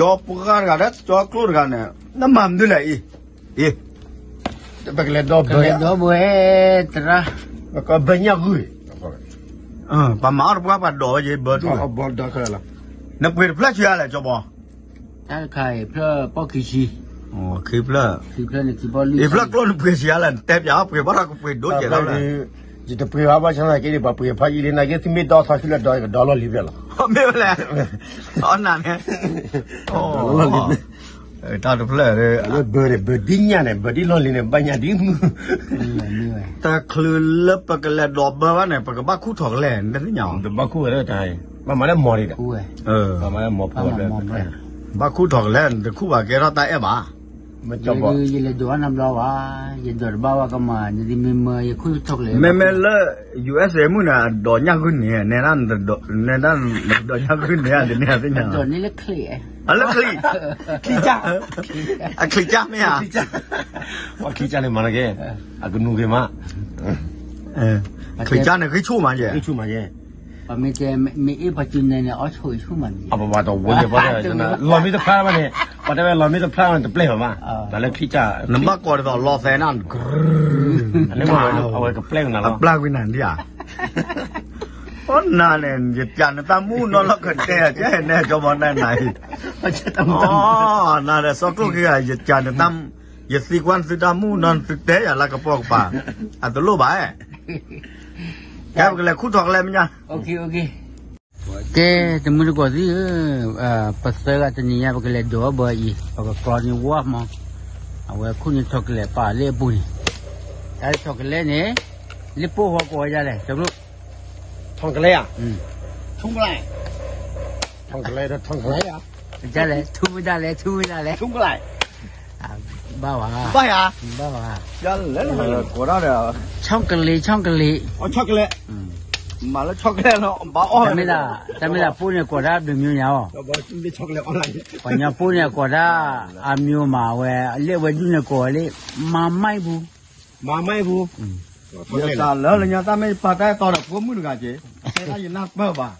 ကၠီပှၢ်တဂၤဒီး ကၠီကျိတဂၤန့ၣ် နမၤမနုၤလဲၣ်အံၤ, အံၤ, ပကလဲၤဒီဘၢ, ကလဲၤဒီဘၢ, သရၣ်, ပကဘၢညၣ်ဂုၢ်, ပှၤမၤအီၣ်တပှၢ် ပှၤဒိးဝဲယဘၢဒူၣ်, နပှ့ၤတဖျၢၣ်ဆံးအါလဲၣ် ကၠီဘီ, တၢ်တခါအံၤဖျၢၣ်ပီၢ်ခံဆံ, ခံဖျၢၣ်, ခံဖျၢၣ်န့ၣ်ခံဘီလွံၢ်, အံၤဖျၢၣ်ကျိနပှ့ၤဆံးအါလဲၣ် နတဲပၠးအီၤ ပှ့ၤဘၣ်ထီၣ်ကပှ့ၤဒိၣ်ကဲးလီၤ, ယတပှ့ၤဘၣ်ဘၣ်ဆၣ်သနာ်က့န့ၣ် ပှၤပှ့ၤဖးယံာ်လံ နာ်က့သုမ့ၢ်ဒီထီဆူလၢဒီး ယကဒီလီၢ်လံၤဖျၢၣ်လီၤ, မ့ၢ်ဝဲလဲၣ်, အီနၤန့ၣ်, တၢ်တဖျၢၣ်, ဘၢန့ၣ် ဘၢဒ်ညၣ်န့ၣ် ဘၢဒ်လီၢ်လံၤန့ၣ် ဘၣ်ညၣ်ဒ်မုၢ်, တချုးလၢပကလဲၤဒိးဘၢဘၣ်န့ၣ် ပကဘၣ်ခူၣ်ထီၣ်ကလဲၢ် နသ့ၣ်ညါအီၤ, တဘၣ်ခူၣ်ဝဲဒၣ်တၢ်, ဘၣ်မၤလၢမီၤဒံးဒီး, ဘၣ်ခူၣ်ထီၣ်ကလဲၢ် တခူၣ်ဘၣ်ကဲထီၣ်တၢ်အဲၣ်ဘၣ်, မ့ၢ်ကၠီဘီ, ယလဲၤဒိးအါနဘျီဘၣ်, ယဒိးတဘၣ်ဘၣ်ကမၤ နဒ်မ့မ့ၢ်ယခူၣ်ထီၣ်ကလဲၢ်, မ့မ့ၢ်လၢ ယူၢ်အ့းအ့းမုၢ်န့ၣ် အဒိးညၣ်ဂုၢ်န့ၣ် နဲဒၣ်, နဲဒၣ်, ဒိးညၣ်ဂုၢ်န့ၣ် တန့ၢ်သ့ၣ်ညါ, ဒိးန့ၢ်လၢချံး, အလၢချံး, ချံးကၢ်, အချံးကၢ်မ့ၢ်ဧါ, ချံးကၢ်န့ၣ်မၤလၢက့, အကနူၤက့ၤမး, ချံးကၢ်န့ၣ် ဂံၢ်ဆူၣ်မးယဲ, ဂံၢ်ဆူၣ်မးယဲ, ပမ့ၢ်တဲ, မ့ၢ်အ့ၣ်ပှၤစုနဲန့ၣ် အီၣ်ဆိၣ်ဂ့ၤဆူၣ်မးန့ၣ်, အပပှၤတဝဲယဲပှၤ, လီၤမ့ၢ်တဖျါဘၣ်န့ၣ်, ပှၤတဲဝဲလီၤမ့ၢ်တဖျါဘၣ်န့ၣ် တပျဲၢ်ဘၣ်မး, တၢ်လၢချံးကၢ်, နဘၣ်ကိးဒ်သိးလီၤသဲနၤ, အဝဲကပျဲၢ်နၤလီၤ, အပျဲၢ်ကွံာ်နၤဒ်ဧါ, အီနၤန့ၣ် ယကးနတၢ်မူနီၢ်လီၢ်ကတဲ, ကဲနဲကၠီဘီနၤနၤအံၤ, အီနၤဒီးစီၤကျိၣ်က့ၤဂၤ ယကးနတၢ်, ယသံကွၢ်နသုတၢ်မူနီၢ် နသုတဲယၤလၢကပိာ်ကပၤ, အတလိၣ်ဘၣ်, ကဲပကလဲၤခူၣ်ထီၣ်ကလဲၢ်မ့ၢ်ညါ, ကဲ, တမုၢ်တကိးသ့ၣ်ဧၢ, ပသၢဂၤတနံၤညါ ပကလဲၤဒိးဘၢအံၤ ပကကြီန့ၢ်ဝီမး, အဝဲခူၣ်န့ၢ်ထီၣ်ကလဲၢ်ပာ်လၢအပူၤန့ၣ်, တၢ်ထီၣ်ကလဲၢ်န့ၣ်, လၢပိၢ်ဃီကိးဝဲဒ်လဲၣ်, ထီၣ်ကလဲၢ်ဧါ, ထီၣ်ကလဲၢ်, ဒ်လဲၣ်, ထူဝဲဒၣ်လဲၣ်, ထူဝဲဒၣ်လဲၣ်, ဘၣ်ဝဲ, ဘၣ်ယၤ, ဘၣ်ဝဲ, ဆီကလ့, ဆီကလ့, မၤလၢဆီကလ့, တၢ်မ့ၢ်ဒၣ်ပိၢ်န့ၣ်ကိးတၢ်ဘျုးမံၤညါအီၤ, ပှၤကညီပိၢ်န့ၣ်အကိးတၢ်, အမံၤမးဝဲ, လၢအဝဲဒူၣ်န့ၣ်ကိးဝဲလံ, မၤမါအံၤပူၤ, မၤမါအံၤပူၤ, လၢလၢညါတၢ်မ့ၢ်ယပာ်တၢ်အဲၣ်တီဒီးဖိမုၣ်တဂၤက့ၤ, တဲတၢ်ယနၢ်ပၢၢ်ဘၣ်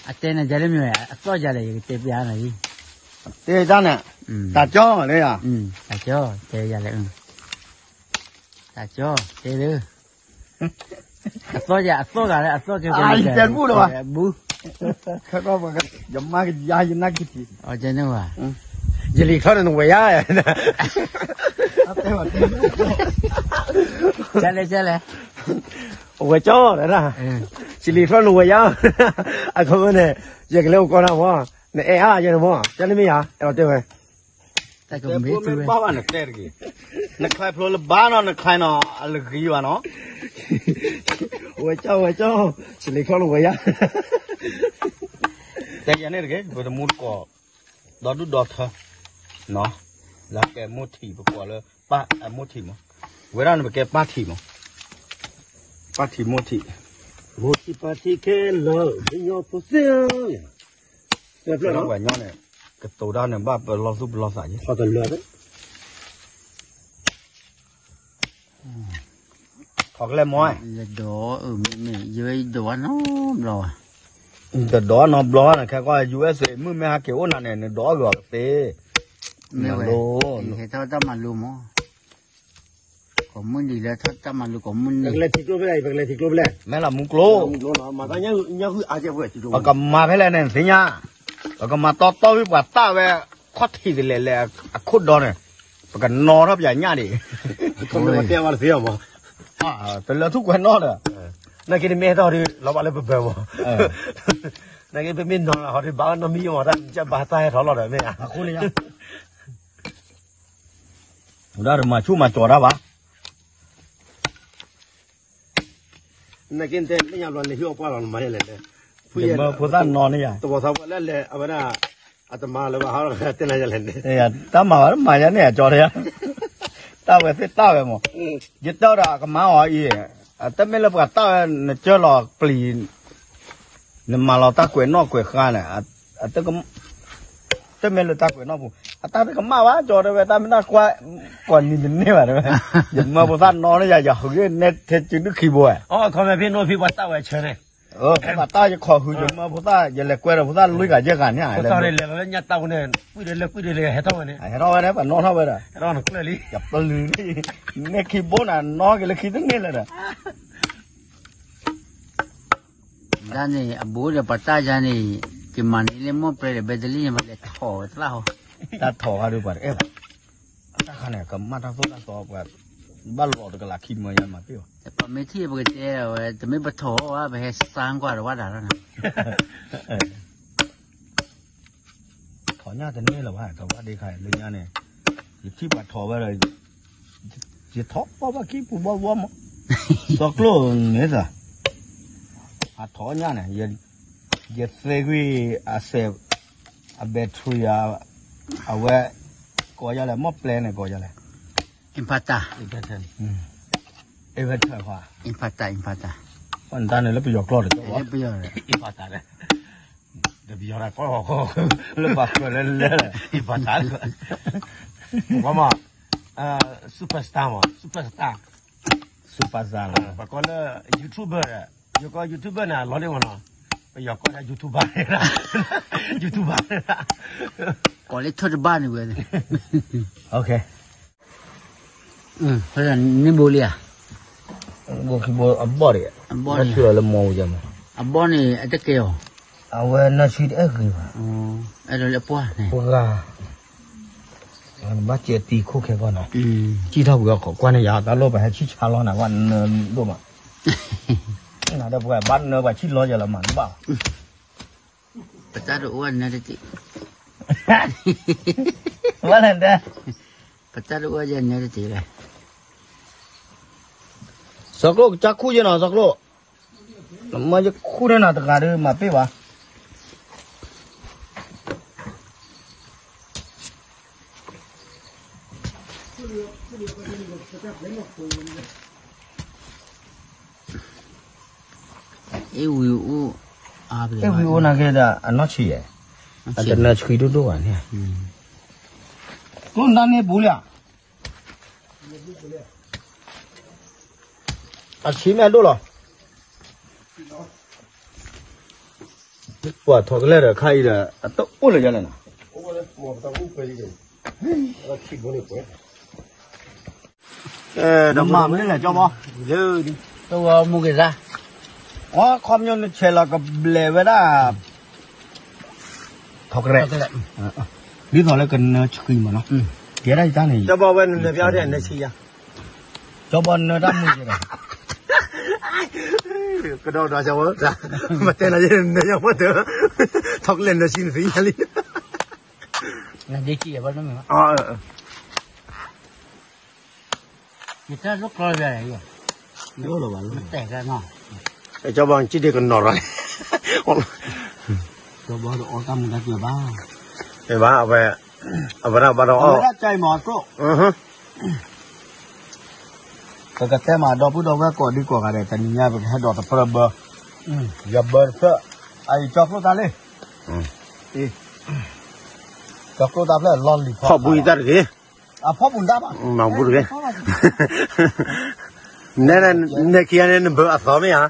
အတဲနၤဒ်လဲၣ်မ့ၢ်ဝဲ, အသီၣ်ဒ်လဲၣ် ယကတဲပျးနၤလံ, တဲတၢ်န့ၣ်, တၢ်ကၠီလၢယၤ, တၢ်ကၠီ, တဲယၤလဲၣ်, တၢ်ကၠီ, တဲလၢ, အသီၣ်ယၤ အသီၣ်ဂၤလၢအသီၣ်ကဲ, တဲတဘူၣ်လၢၤဘၣ်, ခဲကီၢ်ပှၤ, ယမါကယါယနၢ်ကထံး, ယလံၤချီန့ၣ်နဝဲယါ, ကလဲၣ်ကလဲၣ် အဝဲကၠီဒီး, ယလံၤချီနဝဲယါ, အခီန့ၣ်, ယကလဲၤအိၣ်ကီးနၤမၢ်, နအဲၣ်အါယဲန့ၣ်မၢ်, ကန့ၣ်မ့ၢ်ယါ, အဲၣ်လီၤတဲဝဲ, တၢ်ကမ့ၢ်ဘၣ်ဘၣ်နတဲတဂ့ၤ, နချဲးဖျိလၢဘၣ်နီၤ နချဲးနီၤ အလၢဂံၢ်ဘၣ်နီၤ, ဝဲကၠီဝဲကၠီ, ယလံၤချီနဝဲယါ, တဲယၤန့ၣ်တဂ့ၤ ပတမူတကိး, ဒီဒူၣ်ဒီထၢ, လၢကဲမိၢ်ထံး ပကိးလၢ, ပၢ်အမိၢ်ထံးမး, ဝဲဒၣ်န့ၣ်ပကဲပၢ်ထံးမး, ပၢ်ထံးမိၢ်ထံး, မိၢ်ထံးပၢ်ထံးခဲလၢာ် ပညီဖိသ့ၣ်ဧၢ, ပှၤကညီန့ၣ်, ကတိၤတၢ်န့ၣ်ဘၣ်ပလီၢ်သူၣ်ပလီၢ်သး, ထီၣ်ကလဲၢ်မး, ယဒိး, ယဒိးနီတဘျီဘၣ်, တဒိးနီတဘျီဘၣ်န့ၣ် ခဲကီၢ် ယူၢ်အ့းစ့ မုၢ်မ့ၢ်ဟဲက့ၤအိၣ်နၤန့ၣ် နဒိးအီၣ်ဂ့ၤအီၤကသ့, မ့ၢ်ဝဲ, ဟဲထီၣ်တၢ်မၤလိမး, ကိးမုၢ်နံၤလၢထီၣ်တၢ်မၤလိကိးမုၢ်နံၤ, ပကလဲၤထံကျိဖဲလဲၣ်, ပကလဲၤထံကျိဖဲလဲၣ်, မဲၣ်လးမူကျိ, ပကမၤဖဲလဲၣ်န့ၣ် နသ့ၣ်ညါ, ပကမၤတီတီဖဲပှၤတၢ်ဝဲ, ခီၣ်ထံးတလဲၤလဲၤအခိၣ်ဒီန့ၣ်, ပကနီၣ်ထီၣ်ပယၤညၣ်ဒံး, တဲဝဲတသ့အီၤမး, တလၢထူၣ်ကွဲးနီၣ်ဒီး, နာ်က့တမ့ၢ်ဟဲထီၣ်ဒီး လီၤဘၣ်လၢပဘၢမး, နာ်က့ပမ့ၢ်နီၣ်လီၤဟီဒီး ဘၣ်နီၢ်မံမး တၢ်ဘၣ်တၢ်ဟဲထီၣ်လီၤဒီးမ့ၢ်ဧါ, ဝဲဒၣ်တမၤဆူၣ်မၤကၠီၤတၢ်ဘၣ် နာ်က့တဲလၢညါဘျီန့ၣ် ဟံၣ်အီၣ်ပှၢ်လီၤနမၤယလဲၣ်, ဖိသၣ်နီၢ်န့ၣ်ယါ, တဘီသးပှၢ်လၢလဲၤ အဝဲဒၣ် အတမၤလၢၤဘၣ်ဟီလီၤ တဲနၤယလဲၣ်န့ၣ်, တၢ်မၤဘၣ်တမၤယါန့ၣ် အကၠီတယါ, တၢ်ဝဲသ့ၣ်တၢ်ဝဲမး, ယတဲဒီးအကမၤအီၤအံၤ, တမ့ၢ်လၢပှၤတၢ်ဝဲ နကၢလီၤပျံၤ နမၤလီၤတၢ်ကွဲးနီၣ်ကွဲးဃါန့ၣ်, တမ့ၢ်လၢတၢ်ကွဲးနီၣ်ပူၤ, အတၢ်တကမၣ်ဘၣ် ကၠီတဲဝဲ တၢ်မ့ၢ်တၢ်ကွၢ်, ကွၢ်နံၤတန့ၢ်ဘၣ်တဲဝဲ, ယမၢဖိသၣ်နီၢ်န့ၣ်ယါ ယဃုန့ၢ်ထဲစုဒုၣ်ခံဘိဝဲ, အခီပညီဖဲနိဖံပှၤတၢ်ဝဲဆၢန့ၣ် ဘၣ်တၢ်ယခီၣ်ဃုာ်ယမၢဖိသၣ် ယလဲၤကွဲဒီးဖိသၣ်လွံၢ်ဂၤယဲၢ်ဂၤန့ၣ် ဖိသၣ်န့ၣ်လဲၤလီၤလၢညၣ်တၢ်ပူၤန့ၣ် ကွံာ်ဒီးလဲၤကွံာ်ဒီးလဲၤဟဲထီၣ်ဝဲန့ၣ် ဟဲထီၣ်ဝဲဒၣ် ပနီၣ်ထီၣ်ဝဲဒၣ် ဟဲထီၣ်နကျၢၢ်လံ ယပျုၤလံ နဲၣ်ခံဘိနၤ နီၣ်က့ၤလၢခံတန့ၢ်လၢၤဒီး ဒၣ်န့ၣ် အဘူးဒီးပှၤတၢ်ယါန့ၣ် ကမၤန့ၢ်လၢမိၢ်ပြဲဒီး ဘဲတလံၣ်န့ၣ် ပလဲၤထီၣ်ဝဲတလၢ်ဟီ တၢ်ထီၣ်ဃါဒုးပှၤတအဲၣ်ဘၣ် တၢ်ခါန့ၣ် ကမၣ်တၢ်သိၣ်တၢ်သီပှၤ ဘၣ်လီၤတကလးခံမၢယါမၤပ့ၢ်ဘၣ် ပမ့ၢ်ထံၣ်ပကတဲဝဲ တမ့ၢ်ပထီၣ်ဘၣ် ပဟဲစၢ်ကွၢ်ဒီးဝဲဒၣ်လီၤန့ၣ် ထီၣ်ညၣ်တန့ၢ်လၢၤဘၣ် ကဝၣ်ဒ့ခါလၢညါန့ၣ် ယထံၣ်ပှၤထီၣ်ဝဲဒီး ယထီၣ်ပီၣ်ဘၣ်ခံပူၤဘီဘီမး စီၤကျိၣ်န့ၣ်သး အထီၣ်ညၣ်န့ၣ် ယသ့ကွံာ်အစဲး အbattery အဝဲ ကိးယၤလဲၣ် မီၢ်ပျဲန့ၣ်ကိးယၤလဲၣ် inverter inverter ခွါ inverter inverter နတၢ်န့ၣ်လၢပယီၤ ကျိာ်တကီ inverter တပယီၤ လၢပှၤကွဲးလၢလဲၣ် inverter မ့ၢ် superstar မ့ၢ် superstar superstar လီၤ ပှၤကိးလၢ YouTuber ဒီး ယကိး YouTuber န့ၣ် အလီၤဒ့ၣ်မးနီၤ ပယီၤကိးယၤ YouTuber YouTuber ကိးလၢထၢၣ်တဘၣ်န့ၣ်ဝဲ နဘိလံဧါ ဘိခံဘိအဘီၣ်ဒံး ဘီၣ်န့ၣ်အတကဲအီၤ အဝဲနၢ်ဆံတအဲၣ်ဂ့ၤဘၣ် အဲၣ်ဒိးလၢပှၢ်န့ၣ် ပှၤဂၤ ဘၣ်စဲးတံၤခိၣ်ခဲကီၢ်နီၤ စံၣ်ထီၣ်ကွံာ်အီၤ ခိးကွၢ်န့ၣ်ယၤ တၢ်လိၣ်ပှၤဟဲဆံၣ်ဆါလီၤနၤ ကွၢ်နၢဒိၣ်မး နၤဒီးပှၤဘၣ်နၢပှၤဆံၣ်လီၤယၤလီၤမး တဘၣ် ပတၢ်တအိၣ်နၢတတံၢ် ဝဲလဲၣ်ဒဲ ပတၢ်တအိၣ်ယဲနၢတတံၢ်လဲၣ် စီၤကျိၣ်ကစၢ်ခူၣ်ယဲနီၤ စီၤကျိၣ် မ့ၢ်ယခူၣ်ထဲနၤတဂၤဒီးမၤပ့ၢ်ဘၣ် အ့ၣ်ဝံၤအိၣ် အ့ၣ်ဝံၤအိၣ်နၤကဲဒီး အနီၢ်ဆံးယဲ အတနၢဆံးဒိၣ်ဒိၣ်ဘၣ်န့ၣ် ကျိၣ်နတၢ်န့ၢ်ပူၤလံဧါ အဆံးမ့ၢ်အဒိၣ်လီၤ ပှၤထီၣ်ကလဲာ်ဒီးခါအံၤဒီး အတအိၣ်လၢၤယလဲၣ်နီၤ နမၤမနုၤလဲၣ် ကၠီဘီ တဝဲမူက့ၤသး အီ ခီပညီနဆဲးလီၤကဘျဲးဝဲဒၣ် ထီၣ်ကရဲး ဒ်သိးလၢကနၢဆှံမးနီၤ ကဲဒၣ်ယတၢ်န့ၣ် ကၠီဘီဝဲနနၢဖျါထဲနၢဆှံယၤ ကၠီဘီနၢတၢ်မုာ်ကဲဒီး ကဒီးဒီးကၠီဘီ မတဲနၤယနၢယၤမ့ၢ်တၢ် ထီၣ်ကလဲာ်နၢဆှံနသ့ၣ်ညါလံ နဒ့ကံယဘၣ်နမ့ၢ်ဘၣ် ယတၢ်လိၣ်ကျီယၤ ယိၣ်လီၤဘၣ် မတဲကနီၤ ကၠီဘီကံၣ်ဒ့ကနီၤရၤ ကၠီဘီတအီတၢ်မူတၢ်ကျဲဘၣ် ဘၣ် အဝဲ အဝဲဒၣ်ဘၣ်ဒီးအီၣ် အဝဲဒၣ်ကၠီအံၤမၤအကျိၣ် ပကတဲမးဒီပုၢ်ဒီဝဲၢ်ကိးဒံကိးဂၤဒဲး တနံၤညါပကဟဲဒိးတပြၢဘၢ ယဘၢတဖျၢၣ် အအံၤကၠီကျိၣ်တၢ်လံ ကၠီကျိၣ်တၢ်ဖျၢၣ်လီၢ်လံၤဖီ ဖီၣ်ဘူတၢ်တဂ့ၤ အဖီၣ်ဘူတၢ်ဘၣ် မၤဘူတဂ့ၤ နဲ နဲခံဂၤန့ၣ် နဘၢအသီမ့ၢ်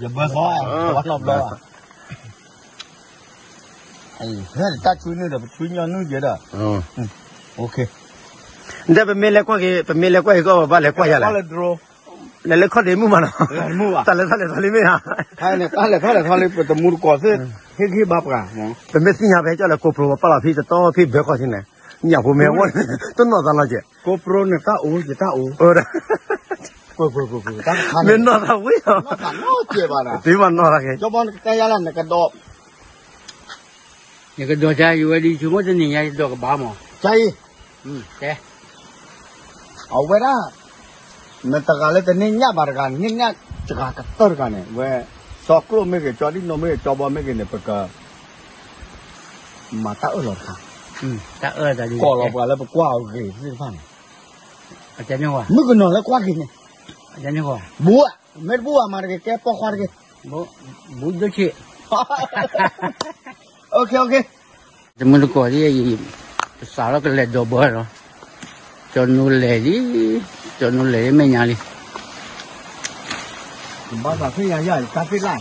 ဧါ ယဘၢသီ ဝဲနီတဘျီဘၣ် တၢ်ဆွံနုာ်ဒီးပဆွံညီနုာ်ကဲဒီး နတဲပမ့ၢ်လဲၤကွၢ်က့ၤ ပမ့ၢ်လဲၤကွၢ်က့ၤကီၢ်ဘၣ်လဲၤကွၢ်ယၤလဲၣ် လဲၤလၢခီၣ်ဒ့မုၣ်မးနီၤ တၢ်လဲၤထီၣ်လဲၤထီၣ်လံမ့ၢ်ဧါ တၢ်လဲၤထီၣ်လဲၤထီၣ်လံ ပတမူတကိးသ့ၣ် ဟ့ၣ်ဂံၢ်ဘါပှၤ ပမ့ၢ်သ့ၣ်ညါဖဲကၠီလၢ GoPro ပာ်လီၤဖဲတတီဖဲဘၢခီၣ်ထံးန့ၣ် ညၣ်ဖိမ့ၢ်ဝဲ တနီၢ်သးလီၤကဲ GoPro န့ၣ်တၢ်အိၣ် ယတၢ်အိၣ် မ့ၢ်နီၢ်သးဝံၤ နီၢ်သးလီၤကဲဘၣ်ဒီး သုမ့ၢ်နီၢ်သးက့ၤ ကၠီဘီနကတဲယၤလၢနကဒီး ယကဒီးတၢ်ယဝဲဒ် ဆိကမိၣ်တနံၤညါယဒီးကဘၣ်မး ကၠီအံၤ တဲ အဝဲဒၣ် နတဂၤလၢတန့ၢ်ညၣ်ဘၣ်တဂၤ န့ၢ်ညၣ်တဂၤကတၢၢ်တဂၤန့ၣ် ဝဲ စီၤကျိၣ်မ့ၢ်ဂ့ၤ ကၠီဒံၣ်နိမ့ၢ်ဂ့ၤ ကၠီဘီမ့ၢ်ဂ့ၤန့ၣ် ပက မၤတၢ်အၢၣ်လီၤတခါ ကိးလီၤပှၤလၢပကွၢ်အဂ့ၤသ့ၣ်တဖၣ်န့ၣ် မုၣ်ကနီၤလၢကွၢ်ဂ့ၤန့ၣ် ဘူးဧါ မ့ၢ်တဘူးဧါ မၤတဂ့ၤ ကဲပိာ်ခွါတဂ့ၤ ဘူးဒိၣ်ဆံး တမုၢ်တကိးဒ် ပစးထီၣ်ကလဲၤဒိးဘၢလီၤ ကၠီနူလဲၤလံ ကၠီနူလဲၤလံမဲာ်ညါလံ ဘၣ်သးဖ့ၣ်ယၤယၤ တၢ်ဖ့ၣ်လၢ်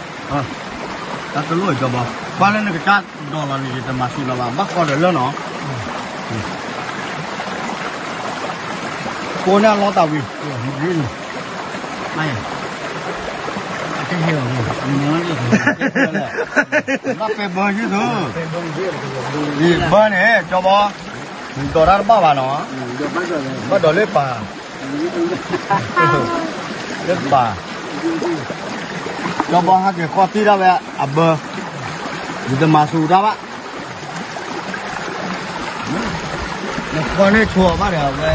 တၢ်တလိၣ်ကၠီဘီ, ကွၢ်လၢနကစၢ်ဒိးလီၤန့ၣ် ယတမၤစံးလီၤဘၣ်, ဘၣ်ဃီဒီးလၢနီၤ, ကိးန့ၢ်အလီတၢ်ဝံၤ, ဘၣ်ဟဲလီၤ, ဘၣ်ပဲဘၢယုၢ်သိ, ဘၢန့ၣ် ကၠီဘီ, ဒိးတၢ်တဘၣ်ဘၣ်နီၤ, ဘၣ်ဒိးလၢပၢ်, လၢပၢ် ကၠီဘီဟဲက့ၤဃီတံၢ်ဒၣ်ဝဲအဘၢ, ယတမၤဆူၣ်တၢ်ဘၣ်. နဃီန့ၢ်ဆိအီၤဘၣ်ဒီး အဝဲ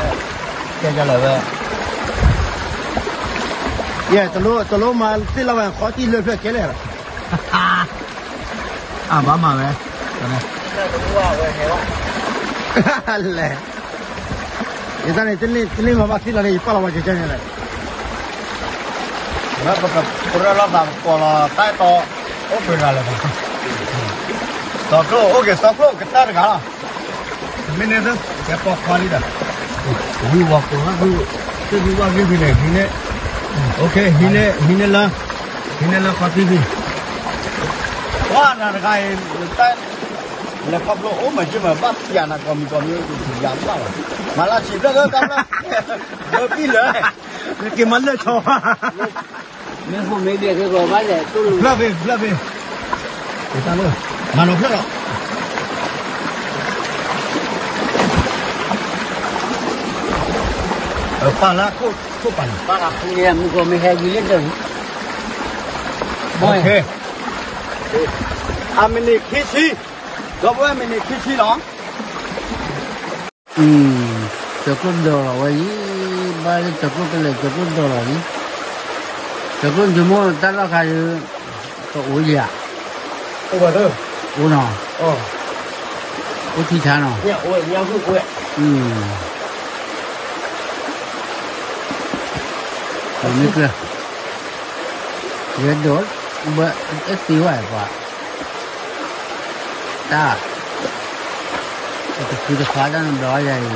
ကဲကလဲာ်ဝဲ, ယဲ တလိၣ်မၤသ့ၣ်လီၤဝဲ ဃီတံၢ်လၢဖျၢၣ်ကဲလဲၣ်လီၤ. အဘၣ်မၤဝဲ, လဲၣ်. ယတၢ်န့ၣ် တန့ၢ်မၤဘၣ်သ့ၣ်လီၤန့ၣ် ယပာ်လီၤဝဲကဲကဲန့ၣ်လဲၣ်. ပကြၢးလီၤသးကပီၤလီၤတၢ်အဲၣ်တီ, အိၣ်ပှဲၤဂၤလၢၤဘၣ်. စီၤကျိၣ်အိၣ်က့ၤ စီၤကျိၣ်ကတၢၢ်တဂၤလီၤ. မ့ၢ်န့ၣ်သ့ၣ် ကဲပိာ်ခွါလံဒီး, ဝံၤဝီၤကိးဟီၣ်ဖု, သ့ၣ်ဖုဘၣ်ဂ့ၢ်ဖုန့ၣ် ဟံးန့ၢ်, ဟံးန့ၢ်လၢ, ဟံးန့ၢ်လၢခီသံၣ်ဖု, ပှၤနၤတဂၤအံၤ, လဲၤခီဖျိအိၣ်မၤက့မၤဘၣ်ပျးနၤကိးမံၤကိးမံၤ ယၤဘၣ်လီၤ, မၤလၢဆံးဖျၢၣ်လၢကါဖျၢၣ်, ဘၢပံၢ်လၢ, နက့ၤမၤလၢဆီ, မ့ၢ်ဟိၣ်မ့ၢ်ဒဲးက့ၤကီးဘၣ်လဲၣ် တိၢ်လူၤ, ဖျၢၣ်ဖဲ, ဖျၢၣ်ဖဲ, မၤနီၤဖျၢၣ်လီၤ. ပာ်လၢခိၣ်ပာ်န့ၣ်, ပာ်လၢခိၣ်န့ၣ် မုၢ်ကီၢ်မ့ၢ်ဟဲဝံၤလၢဒၢး, အမံးနံးခံဆံ, ဒီပုၢ်ဝဲၢ်မံးနံးခံဆံလီၤ. စီၤကျိၣ်ဒိးလီၤဝဲအံၤ, ဘၣ်လၢစီၤကျိၣ်ကလဲၤ စီၤကျိၣ်ဒိးလီၤလံ, စီၤကျိၣ်နဆိကမိၣ်တၢ်လီၢ်ခါဒီး, တအိၣ်ယၤ, အိၣ်နီၤ, အိၣ်ထံဆါနီၤ, မ့ၢ်ကျၢၤ, ယဲဒိး, ဘၣ်, အဲၣ်သ့ဝဲပှၤ တၢ်, တဖုတခွါတၢ်န့ၣ်ဘျီယၤအံၤ,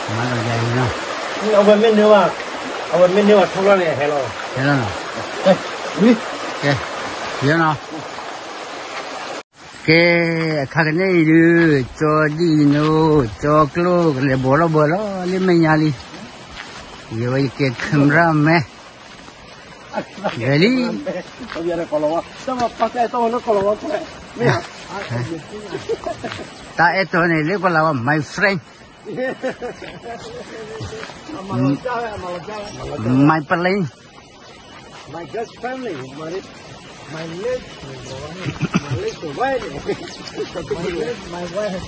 မၤလီၤယၤအံၤနီၤ, အဝဲမ့ၢ်န့ၢ်ဝဲ, အဝဲမ့ၢ်န့ၢ်ဝဲထိၣ်လီၤန့ၣ် ဟဲလီၤ, ဟဲလီၤနီၤ, ကဲ, ယနီၤ, ကဲ, အခါကန့ၣ်အံၤဒုး, ကၠီဒ်အံၤနိ, ကၠီကျိၣ်ကလဲၤဘှီထီၣ်ဘှီလီၤလၢမဲာ်ညါလံ, ယဝဲယကဲ camera man ဂဲၤလံ, တၢ်အဲၣ်တီန့ၣ် လၢကီၢ်လၤဝါ my friend, my plane, my guest family, my, my late, my late wife, my late, my wife.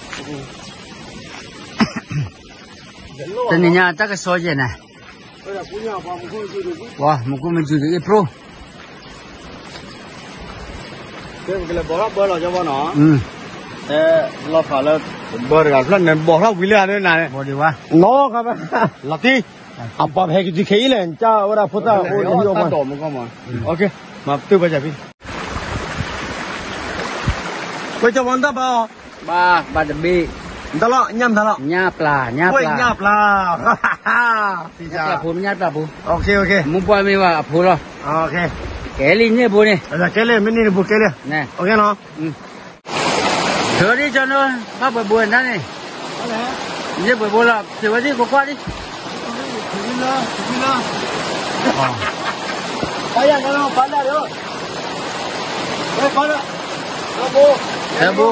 တနံၤညါတၢ်ကစီၣ်ယဲၢ်န့ၣ်, ပှၤမူခိၣ်မ့ၢ်စုၤဒံးအ့ၣ်ဖျိ, ကလဲၤဘှီထီၣ်ဘှီလီၤကၠီဘီနီၤ, လီၤဖးလၢ, ဘၢတဂၤဖျၢၣ်န့ၣ် ဘှီထီၣ်ဝံၤလၢအန့ၣ်န့ၣ်, ဘှီဒံးဝဲ, နီၢ်ခါဘၣ်, လီၤတံၢ်, အပှၤဖဲကစုခဲအံၤလဲၣ် ကၢ်ဝဲဒၣ်ဖိသၣ်အိၣ်, မၤပတုာ်ဘၣ်ကၢ်ဖံ, ဝဲကၠီဘီနတၢ်ဘါအီၤ, ဘၣ်, ဘၣ်တဘ့ၣ်, နတၢ်လီၢ် ညၣ်မတၤလီၢ်, ညၣ်ပျၢ်, ညၣ်ပျၢ်, ညၣ်ပျၢ်ဖိ, ညၣ်ပျၢ်ဖိ, မူပှၢ်မ့ၢ်ဘၣ်အဖိလီၤ, ကဲလံန့ၣ်အဖိန့ၣ်, ကဲလံမ့ၢ်န့ၣ်ဖိကဲလံ, ထုးဒံးကၠီနီၤ, ဘၣ်ပှဲၤဘိနၤန့ၣ်, န့ၣ်ပှဲၤဘိလီၤ ထုးဝဲဒံးကွၢ်ကွၢ်ဒံး, သၢဘိ,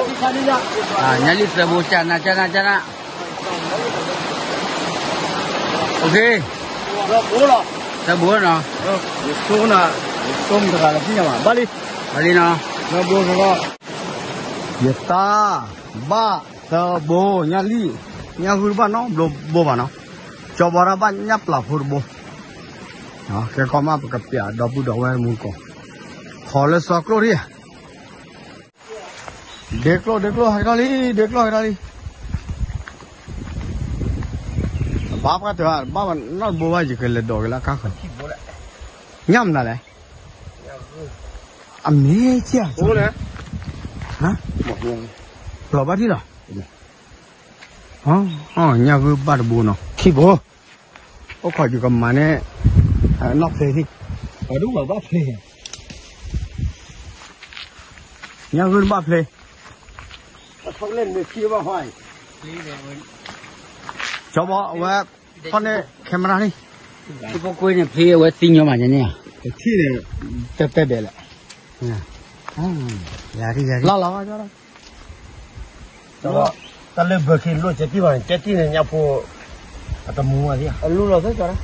ညၣ်လံၣ်သၢဘိ, ကနၤ ကနၤ ကနၤ, OK, သၢဘိနီၤ, ယဆိကမိၣ်တဂၤလၢသ့ၣ်ညါဘၣ်, ဘၣ်လံ, ဘၣ်လံနီၤ, ယတၢ်, ဘၣ်သၢဘိ, ညၣ်လံၣ်, ညၣ်ဂုၢ်တဘၣ်နီတဘိဘၣ်နီၤ, ကၠီဘီတၢ်ဘၣ်ညၣ်ပျၢ်ဖိတဘိ, ကဲခီမးပကပျးဒီပုၢ်ဒီဝဲၢ်မူကီၢ်, ခီလၢစီၤကျိၣ်ထံၣ် ဒ့ကျိၣ် ဒ့ကျိၣ်ဟဲကထီၣ်လံ ဒ့ကျိၣ်ဟဲကထီၣ်လံ, ဘၣ်ပှၤတၢ်ဘၣ်နီတဘိဘၣ် ယကလဲၤဒိးက့ၤလၢကါဃၢၤ, ညၣ်မနုၤလဲၣ်, အမ့ၢ်ကဲ, လီၤဘၣ်ထံၣ်လီၤ, ညၣ်ဂုၢ်ဘၣ်တဘိနီၤ ခံဘိ, အိၣ်ခိးယကမၤန့ၣ်, နီၢ်ဖျ့ထံၣ်, ပှၤဒိၣ်ပှၤဘၣ်ဖျ့, ညၣ်ဂုၢ်တဘၣ်ဖျ့, ကၠီဘီအဝဲ, ဖီၣ်န့ၢ် camera န့ၣ်, ဖိကွ့န့ၣ်ဖျ့အဝဲသံညီမးန့ၣ်, ထံၣ်န့ၣ်, တပဲာ်ဘဲးလဲၣ်, လီၤလီၤ, တၢ်လၢဘၢၣ်ခ့လိၣ်ကဲတံၢ်ဘၣ်န့ၣ် ကဲတံၢ်န့ၣ်ညၣ်ဖိ, အတမူဝဲသ့ၣ်, အလူလီၤသ့ၣ်ကီး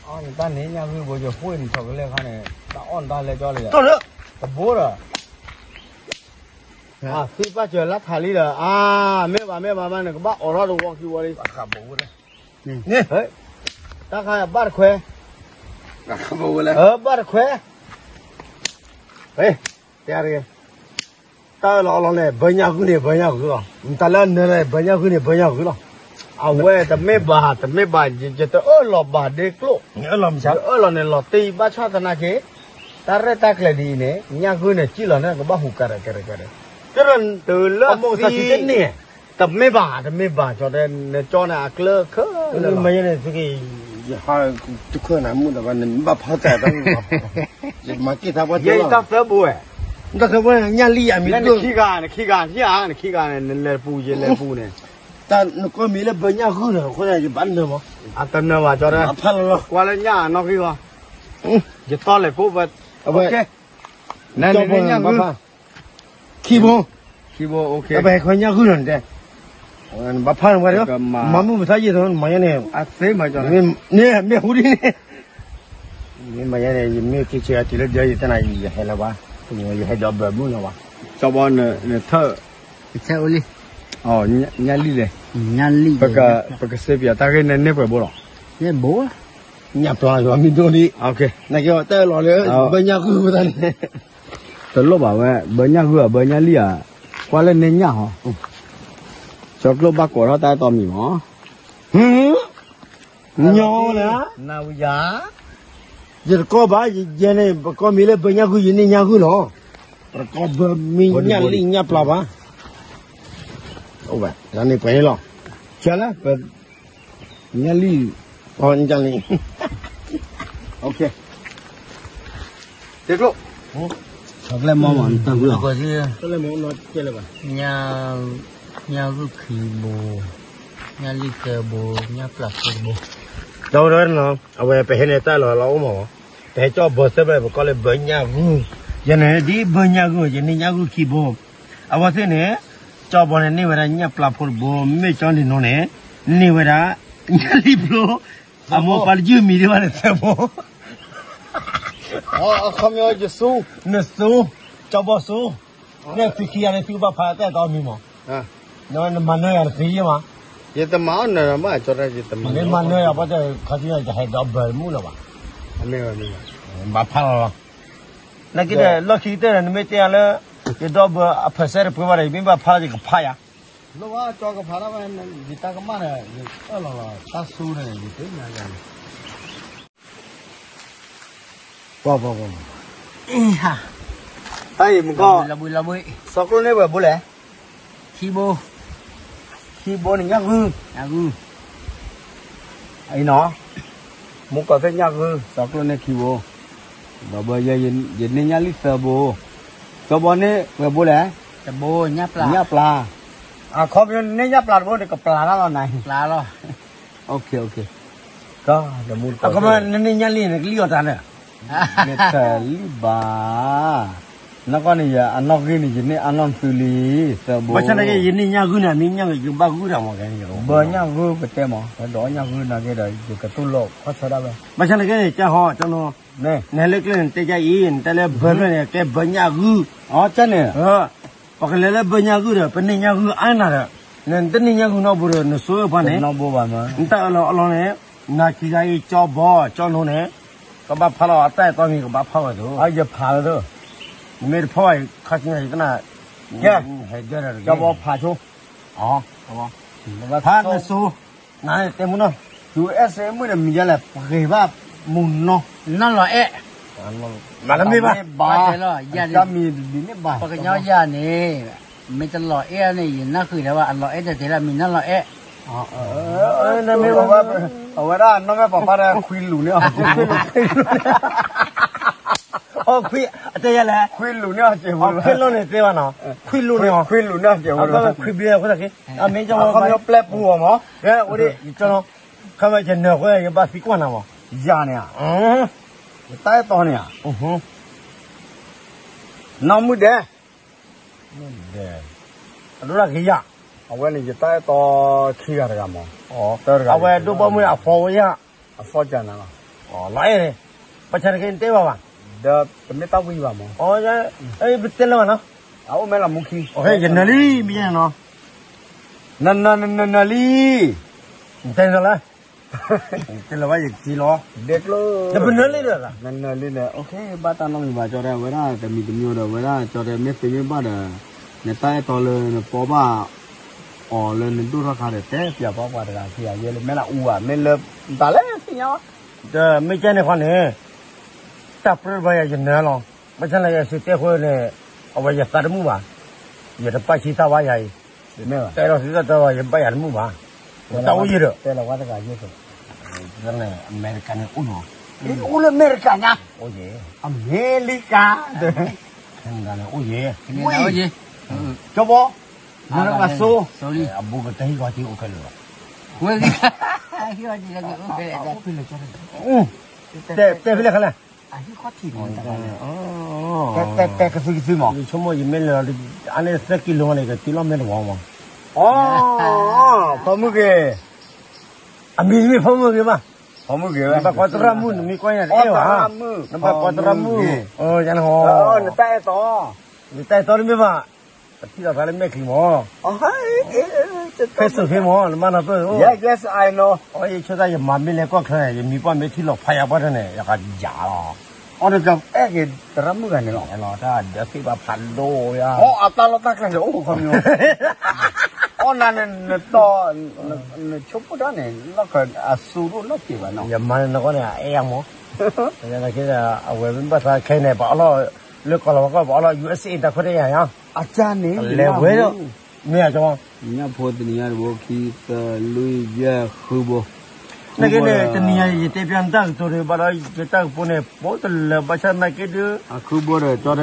အီၣ်နတၢ်န့ၣ် ညၣ်ဂုၢ်ဘိ ယဃိန့ၣ် ဆီကလဲၣ်ခါန့ၣ် တၢ်အီၣ်နတၢ်လဲၣ်ကၠီလံ, တဘိဒီး, သံဘၣ်စၢၤလၢထးလံဒီး အါ, မ့ၢ်ဘၣ်မ့ၢ်ဘၣ်မး နကဘၣ်အိးထီၣ်တဝီခံဝီလံ, တၢ်ခးဘိဝဲ, တၢ်ခးဘၣ်တခွဲ, ဘၣ်တခွဲ, တၢ်အၢၣ်လီၤအီလီၤန့ၣ် ဘၢညၣ်ဂုၢ်န့ၣ် ဘၢညၣ်ဂုၢ်လီၤ, နတၢ်လၢအနၢၤန့ၣ် ဘၢညၣ်ဂုၢ်န့ၣ် ဘၢညၣ်ဂုၢ်လီၤ, အဝဲတမ့ၢ်ဘၣ် တမ့ၢ်ဘၣ် ယတအၢၣ်လီၤဘၣ်ဒ့ကျိၣ်, ယအၢၣ်လီၤန့ၣ် လီၤတ့ဘၣ်ဆၣ်သနာ်က့, တၢ်ရဲၣ်တၢ်ကျဲၤဒ်အံၤန့ၣ် ညၣ်ဂုၢ်န့ၣ် စံၣ်လီၤန့ၣ် ကဘၣ်ဟူးကၤရဲၣ်ကရဲၣ်ကရဲၣ်, တုၤလၢအမိၢ်သးစံတန့ၢ်, တမ့ၢ်ဘၣ် တမ့ၢ်ဘၣ် ကၠီတဲ နကၠီန့ၣ် အကျၢခဲလၢာ်လီၤ, မ့ၢ်ယဲန့ၣ် သုက့ၤ, ယဟးတခၢၣ်နၤမုၣ်ဒီးဘၣ် နဘၣ်ဖးတၢ်တၢ်, ယမၤက့ၤသးပှၢ်တၢ်လီၤ, တၢ်သၢပှၢ်ညၣ်လံၣ်ယၤမ့ၢ်ဒိၣ်, နခံဂၤ နခံဂၤ, နခံဂၤန့ၣ် နလဲၤပူၤ ယလဲၤပူၤန့ၣ်, တၢ်နကီၢ်မ့ၢ်လၢဘၢညၣ်ဂုၢ်န့ၣ် အဃိန့ၣ် ယဘၣ်နၢၤမး, အတနၢၤဘၣ် ကၠီတဲ, ကွၢ်လၢညၣ်အနီၣ်ဂံၢ်ဂီၢ်, ယတီလဲၤကိးပှၤ, အဝဲ, နန့ၣ်ညၣ်ဂုၢ် ခံဘိ, ခံဘိ, ပဟဲခီညၣ်ဂုၢ်လီၤနတဲ, ဘၣ်ဖးနဝဲဒီး, မၤမုၢ်ပသးယံာ်သိး မၤယဲန့ၣ်, အသ့မၤကၠီ, မ့ၢ်ဟူဒ်န့ၣ်, မ့ၢ်မၤယဲန့ၣ် ယမ့ၢ်က့ၤဆဲးအတုၤလၢဒၢယတဲနၤ ယဟဲလၢၤဘၣ်, ယဟဲဒီးဘၢမုၢ်လီၤဘၣ်, ကၠီဘီနထၢၣ်, ကဆဲးအိၣ်လံ, ညၣ်လံၣ်လဲၣ်, ညၣ်လံၣ်, ပကစ့ပၠးတၢ်ဂ့ၢ်န့ၣ်န့ၢ်ပှဲၤဘိလီၤ, န့ၢ်ဘိ, ညၣ်ပျၢ်ယွၤမ့ၢ်ဒိၣ်ဒံး, နကဲတၢ်လီၤလၢ ဘၢညၣ်ဂုၢ်ပသးန့ၣ် တလိၣ်ဘၣ်ဝဲ ဘၢညၣ်ဂုၢ်ဧါ ဘၢညၣ်လံၣ်ဧါ, ကွၢ်လၢန့ၢ်ညၣ်ဟီ, ကၠီကျိၣ်ဘၣ်ကိးထီၣ်တၢ်အဲၣ်တီမံၤမး, ညီနၤ, ယတကီဘၣ်, ယဲန့ၣ် ပကီၢ်မ့ၢ်လၢဘၢညၣ်ဂုၢ် ယန့ၢ်ညၣ်ဂုၢ်လီၤ, ပတကီဘၢမ့ၢ်ညၣ်လံၣ်ညၣ်ပျၢ်ဘၣ်, အိၣ်ဝဲ လၢန့ၣ်ပှဲၤန့ၣ်လီၤ, ကလၢ ညၣ်လံၣ်, ညၣ်လံၣ်, တ့ကျိ, ကလဲၤမီမး တၢ်ဂုၢ်လီၤ, ညၣ်ဂုၢ်ခံဘိ, ညၣ်လံၣ်သၢဘိ, ညၣ်ပျၢ်ဖိတဘိ, ဒီး အဝဲပဟဲန့ၣ်တၢ်လီၤလီၤအိၣ်မး, ပဟဲကၠီဘၢသၢဘျီ ပကီၢ်လၢဘၢညၣ်ဂုၢ်, ယဲန့ၣ် ဒ်ဘၢညၣ်ဂုၢ် ယန့ၢ်ညၣ်ဂုၢ်ခံဘိ, အဝဲသ့ၣ်န့ၣ် ကၠီဘီန့ၣ် န့ၢ်ဝဲဒၣ်ညၣ်ပျၢ်ဖိတဘိ, မ့ၢ်ကၠီန့ၣ်နီၤန့ၣ် န့ၢ်ဝဲဒၣ် ညၣ်လံၣ်ဖျိ, အမိၢ်ပှၤတယုၢ်မံၤဒံးဘၣ်န့ၣ်သၢဘိ, အခီပညီယစူ, နစူ, ကၠီဘီစူ, န့ၣ်သုခံဂၤန့ၣ် သုကဘၣ်ဖးတၢ်အဲၣ်တီမံၤမး, နမၤနၢၤယၤတသ့ယဲမး, ယတမၤအီၣ်နၢၤဘၣ် ကၠီတၢ်ယတမၤ, မၤနၢၤယၤဘၣ်တခီ ယဟဲဒီးဘၢမုၢ်လၢၤဘၣ်, ဘၣ်ဖးလီၤလီၤ, နက့ၤဒီးလီၢ်ခံကတၢၢ်န့ၣ် နမ့ၢ်တဲယၤလၢ ယဒီဘၢအဖၢၣ်စဲတပှဲၤဘၣ်ဒီး ယမ့ၢ်ဘၣ်ဖးလီၤ ယကဖးယၤ, လၢဝဲကၠီကဖးဒၣ်ဝဲ, ယတၢ်ကမၣ်ဒီး ယအၢၣ်လီၤလီၤ တၢ်စူန့ၣ် ယသ့ၣ်ညါယၤန့ၣ် ပှၤပှၤပှၤ, တၢ်အံၤမူကီၢ်, စီၤကျိန့ၢ်ပှဲၤဘိလဲၣ်, ခံဘိ, ခံဘိန့ၣ်ညၣ်ဂုၢ်, အံၤနီၤ, မူကီၢ်သ့ၣ်ညၣ်ဂုၢ် စီၤကျိန့ၢ်ခံဘိ, ဘၣ်ဘၢယဲ ယန့ၢ်ညၣ်လံၣ်သၢဘိ, စီၤဘီန့ၢ်ပှဲၤဘိလဲၣ်, တဘိ, ညၣ်ပျၢ်, အခီပညီန့ၢ်ညၣ်ပျၢ်တဘိန့ၣ် ကပျၢ်တၢ်လီၤနၤ, ပျၢ်လီၤ အခီပညီနန့ၢ်ညၣ်လံၣ်န့ၣ် ကလံၣ်အီၤတၢ်န့ၣ်, နတလံၣ်ဘၣ်, နီၢ်ကီၢ်န့ၣ် ယအနီၢ်ဂံၢ်န့ၣ် ယန့ၢ်အနီၢ်သုလံ, သၢဘိ, ဘၣ်ဆၣ်သနာ်က့ ယန့ၢ်ညၣ်ဂုၢ်န့ၣ် မ့ၢ်ညၣ်ဂုၢ်ယကဘၣ်ဂုၢ်တၢ်မး, ဘၢညၣ်ဂုၢ်ပတဲမး ဒီးညၣ်ဂုၢ်နာ်က့ဒီး ယကတူၢ်လိာ်ခီၣ်ဆၢဒၣ်ဝဲ, ဘၣ်ဆၣ်သနာ်က့န့ၣ် ကၠီဟီ ကၠီနီၤ, နဟဲလၢကျဲန့ၣ် တဲကအံၤ နတဲလၢဘၢကျဲန့ၣ် ကဲဘၢညၣ်ဂုၢ်, အကၠီန့ၣ် ပကလဲၤလၢဘၢညၣ်ဂုၢ်ဒီး ပန့ၢ်ညၣ်ဂုၢ်အါနၤဒီး, နတန့ၢ်ညၣ်ဂုၢ်နီတဘိဒီး နစိအၢၣ်ပှၤန့ၣ်, နတၢ်အၢၣ်လီၤအီလီၤန့ၣ်, နခံဂၤအံၤ ကၠီဘီ ကၠီနိန့ၣ်, ကဘၣ်ဖးလီၤအတၢ်အဲၣ်တီမံၤ ကဘၣ်ဖးဝဲသိး, ယဖးဝဲသိး, နမ့ၢ်တဖီၣ်ဘၣ် ခါဆူညါယကနၣ်, ကၠီဘီဖးဆိ, ဖးနစိ, နတဲမုၢ်နီၤ, ယူၤအ့စ့မုၣ်န့ၣ် မံၤယါလဲၣ် ပှ့ၤဘၣ်မုၢ်နီၤ, နီၢ်လီၤအဲၣ်, မ့ၢ်ဘၣ်, မ့ၢ်ဘၣ်, ပှၤကညီယၤန့ၣ်, မ့ၢ်တလီၤအဲၣ်န့ၣ် ယနၢ်ဃုာ်ဒၣ်ဘၣ် အလီၤအဲၣ်တဲတဲလၢမံၤနီၢ်လီၤအဲၣ်, အဝဲဒၣ်နီၢ်မဲာ်ပှၤဖးဒီး ခွံလူၤန့ၢ်အီၤ, ခွံ, အတဲယၤလဲၣ်, ခွံလူၤန့ၢ်အီၤ, ခွံလူၤန့ၢ်အီၤ, ခွံလူၤန့ၢ်အီၤ, ခွံဘျဲၣ်အဃိသတး, အခီပညီပျဲပူၤအီၤမး, အိၣ်ဒံး, ခီမ့ၢ်ယနၢၤအဃိ ယဘၣ်သံကွၢ်နၤမး, ယၤန့ၣ်ဧါ, ယတၢ်အဲၣ်တီန့ၣ်ဧါ, နီၢ်မုၣ်ဒဲး, အဒိဒၣ်က့ၤယၤ, အဝဲန့ၣ်ယတၢ်အဲၣ်တီခံဂၤတဂၤမး, အဝဲဒိၣ်ဘီမုၢ်အဖီဝဲယၤ, အဖီကနၤလီၤ, လီၤအဲၣ်န့ၣ်, ဘၣ်ဆၣ်တက့ၢ်နတဲဘၣ်ဘၣ်, ဒီးတမ့ၢ်တၢ်ဝံၤဘၣ်မး, ပတဲလၢၤဘၣ်နီၤ, အအိၣ်မဲလီၤမူခံ, ယနၢၤလံ မ့ၢ်ယဲန့ၣ်နီၤ, နနၢၤလံ, နတဲလၢၤလၢ, တဲလၢၤဘၣ်ယကထံၣ်လီၤ, ဒဲကျိ, နပနၢၤလံဒီး, နနၢၤလံဒီး, ဘၣ်တၢ်နီတမံၤဘၣ် ကၠီတဲ အဝဲဒၣ်တမံၤတမံၤဒီး အဝဲဒၣ်ကၠီတဲ မ့ၢ်သ့မ့ၢ်ဘၣ်ဒီး, နတၢ်အဲၣ်တီလၢနပီဘၣ် အီၤလၢနဒိၣ်ထီၣ်ခါဒီး တဲပၠးပှၤပှၤတဂၤခံဂၤယဲလၢ မ့ၢ်လၢအူဘၣ် မ့ၢ်လၢတၢ်လဲၣ်သ့ၣ်ညါဘၣ်, ဒီးမ့ၢ်ကဲန့ၣ်ဃီန့ၣ်, တၢ်ပြၢတဘၣ်ယၤယနၢၤလီၤ, ဘၣ်ဆၣ်လၢယသုတဲဃိန့ၣ်, အဝဲယသးတမုာ်ဘၣ်, ယတပာ်ဆံးသးဘၣ်ယၤအံၤ, တဲဒီးသုသးတၢ်ဘၣ်ယဘၣ်ယၤတမုာ်ဘၣ်, တၢ်အိၣ်ယံၤဒီး, အမဲရကၤန့ၣ်အိၣ်လီၤ, အိၣ်လၢအမဲရကၤညါ, အိၣ်ယံၤ, အမဲရကၤ အိၣ်ယံၤ, ကၠီဘီ, နဘၣ်ဆိ, အဘူးကတၢၢ်ဟံၣ်ဃီက့ၤအိၣ်ခဲလၢာ်လီၤ, တဲဖဲလဲၣ်ခါလဲၣ်, တဲကသုကသုမး, ဆိကမိၣ်ယမ့ၢ်လဲၤလီၤ, အန့ၣ်သၢကံလိန့ၣ် ကတုၤလီၤမဲာ်တဝီမး, ဖီမုၢ်ဂ့ၤ, အမံၤတမ့ၢ်ဖီမုၢ်ဂ့ၤဘၣ်, ဖီမုၢ်ဂ့ၤ, နဘၣ်ကွၢ်သရၣ်မုၣ် နမ့ၢ်ကွၢ်ညါတအဲၣ်ဘၣ်, နဘၣ်ကွၢ်သရၣ်မုၣ်, နတၢ်အဲၣ်တီ, နတၢ်အဲၣ်တီတမ့ၢ်ဘၣ်, ပထံၣ်လိာ်သးလၢမဲာ်ချံမး, ဖဲစိာ်ဖဲမး နမါနီၢ်ပၢၢ်ဧၢ, ယဆိကမိၣ်ယမၤမ့ၢ်လဲၤကီၢ်ချၢန့ၣ် ယမံၤပှၢ်မ့ၢ်ထံၣ်လီၤဖးယၤပှၢ်ထဲန့ၣ် ယကယၤလီၤ, အီၣ်တကအဲၣ်က့ၤသရၣ်မုၣ်ဂၤန့ၣ်လီၤ, တၢ်ဒၢးသ့ၣ်ဘၣ်ဖးဒိၣ်ယါ, အတၢ်လီၢ်တၢ်ကျဲန့ၣ်အိၣ်ခီမီ, အီၣ်နၤန့ၣ် နတီ, နဆိကမိၣ်တၢ်န့ၣ် လီၢ်ခၢၣ်အစူၤဒိၣ်နီၢ်က့ၤဘၣ်နီၤ, ယမၤန့ၣ်နကီၢ်န့ၣ် အအဲၣ်ယါမး, အဝဲမ့ၢ်ဘၣ်သးခဲအံၤန့ၣ် ပှၤအီၣ်လီၤ, လၢကီၢ်လီၤဝဲကီၢ် ပှၤအီၣ်လီၤ ယူၢ်အ့ၣ်စ့ၣ် တၢ်ခွဲးတၢ်ယာ်ယါ, အကန့ၣ် လဲၤဝဲဒီး, မ့ၢ်အကီ, ညၣ်ဖိတနံၤညါတဘိ ခံ သၢ လွံၢ် ယဲၢ် ဃုဘိ, နက့န့ၣ် တနံၤညါယတဲပျီနတၢ်ကတိၤဒီး ဘၣ်ဒီးယတၢ်ကပိၤန့ၣ် ပိတလၢာ်ဘၣ်ဆၣ်နာ်က့ဒုး, ဃုဘိဒီး ကၠီတဲ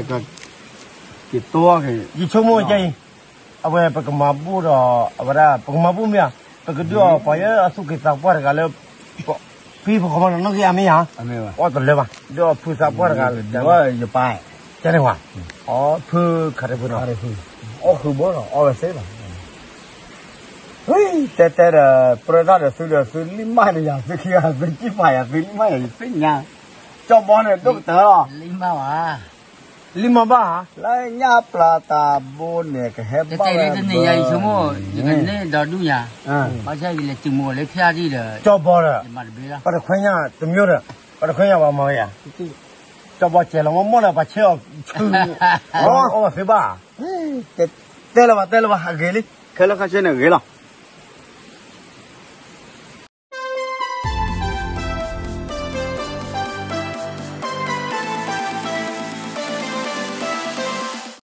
ကတိၤ, ယဆိကမိၣ်ကဲအံၤ, အဝဲပကမၤဘူၣ်ဒီး, အဝဲဒၣ် ပကမၤဘူၣ်မ့ၢ်ဧါ, ပကဒုးအီၤပှၤယဲအသူၣ်က့သးပှၢ်တဂၤလၢ ဖံပဃီမနီၢ်နီၢ်ဂ့ၤအမ့ၢ်ဧါ, အီၣ်တလၢဘၣ်, ဒုးအီၤဖုသးပှၢ်တဂၤလၢ, ယပၢ်, ကန့ၣ်ဝဲ, အီဖုခါတဖုနီၤ, အီၣ်ဃုဘိလီၤ အီၣ်ဝဲသ့လီၤ, တဲတဲဒီး ပြၢတၢ်ဒီးသုဒီးသုလံၢ်မၢ်န့ၣ်ယၤ သုခံဂၤ သုကံၢ်ပာ်ယၤ သုလံၢ်မၢ်ယၤ ယသ့ၣ်ညါ, ကၠီဘီန့ၣ် ဒိၣ်ကတၢၢ်လီၤ, လံၢ်မၢ်ဘၣ် လၢညၣ်ပျၢတၢ်ဘိန့ၣ် ကဟဲဘၣ်ဝဲတနံၤညါ ယဆိကမိၣ် ယကန့ၢ်ဒီဒူၣ်ညါ, ဘၣ်ဆၣ်ယလဲၤတုၤမုာ်လၢဖၠၣ်ဒံၣ်ဒီး, ကၠီဘီဒီး, ပှၤတခွဲညၣ်တမျိုးဒီး, ပှၤတခွဲညၣ်ပှၤမၤဝဲယၤ, ကၠီဘီစဲးလီၤမ့ၢ်မ့ၢ်ဒီး ပှၤဆဲးအီၤဆူ, အီၣ်သ့ဘၣ်, တဲလၢၤဘၣ် တဲလၢၤဘၣ် အဂ့ၤလံ, ခဲလၢာ်ခါဆ့န့ၣ်ဂ့ၤလီၤ.